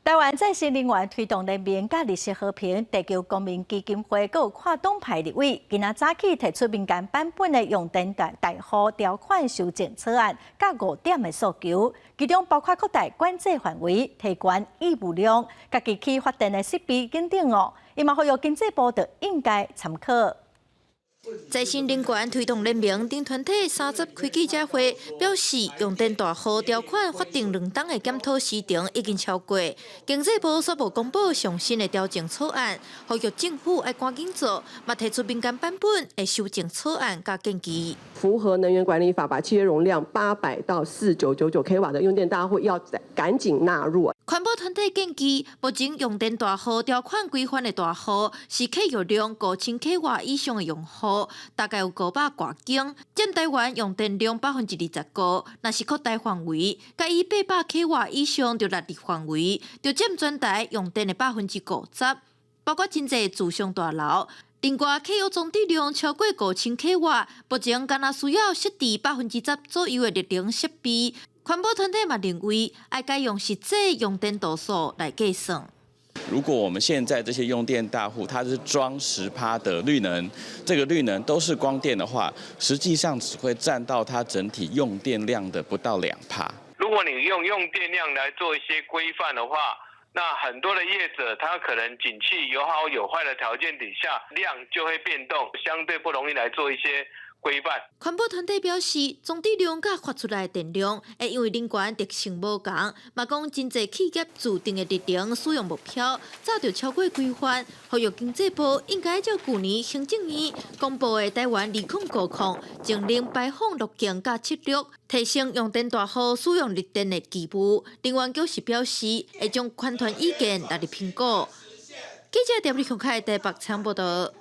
台灣再生能源推動聯盟佮綠色和平地球公民基金會，閣有跨黨派立委，今仔早起提出民間版本的用電大戶條款修正草案，佮五點的訴求，其中包括擴大管制範圍、提懸義務量、家己起發電的設備等等哦。伊嘛呼籲經濟部就應該參考。再生能源推動聯盟等團體三十開記者會，表示用電大戶條款法定2冬的檢討時程已經超過，經濟部煞無公布上新的調整草案，呼籲政府愛趕緊做，嘛提出民間版本的修正草案佮建議。符合能源管理法，把契約容量800到4999 k 瓦的用電大戶要趕緊納入。環保團體建議，目前用電大戶條款規範的大戶是契約量5000 k 瓦以上的用戶，大概有500外間，佔台灣用電量25%。若是擴大範圍，共以800 k 瓦以上就納入範圍，就佔全台用電的50%，包括真濟住商大樓。另外，契約裝置量超過5000 k 瓦，目前敢若需要設置10%左右的綠能設備。環保團體嘛認為，愛改用實際用電度數來計算。如果我們現在這些用電大戶，它是裝10趴的綠能，這個綠能都是光電的話，實際上只會佔到它整體用電量的不到2趴。如果你用用電量來做一些規範的話，那很多的業者他可能景氣有好有壞的條件底下，量就會變動，相對不容易來做一些規範。環保團體表示，裝置量佮發出來的電量，會因為能源特性無仝，嘛講真濟企業自定的綠能使用目標，早就超過規範。呼籲經濟部應該照舊年行政院公布的台灣2050淨零排放路徑佮策略，提升用電大戶使用綠電的義務。能源局是表示，會將環團意見納入評估。記者陳立雄開台北採訪報道。